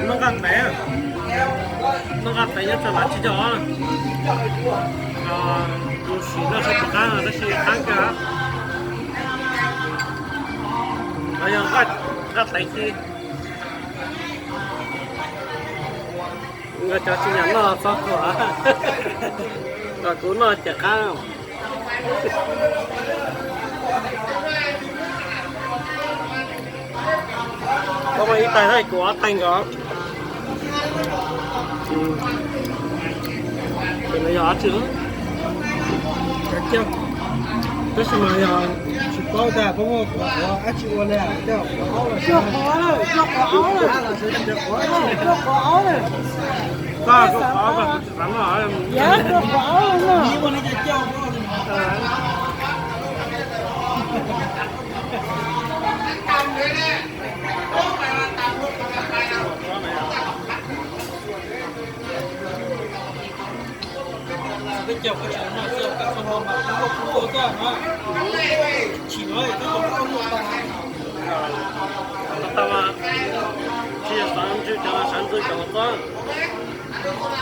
Noj nqaj tais, noj nqaj tais nyob rau lav tsib caug os. Tus siv noj sab tim qab tab sis qab kawg. Yog nqaj tais ci. Nkawd cov tsis nyiam noj txob kua, kom kuv noj cawm qab. Koj muaj ib tais thiab, kuv ob tais nkaus. Ces nws yog dab tsi? Tab sis mas yog tsis paub tas koj muaj qhov dab tsi ua li, coj qhov aub los, coj qhov aub, coj qhov aub, koj coj qhov aub, koj tsis xav noj, coj qhov aub no. Tsis xav ntswj cov, xav ntswj cov txob.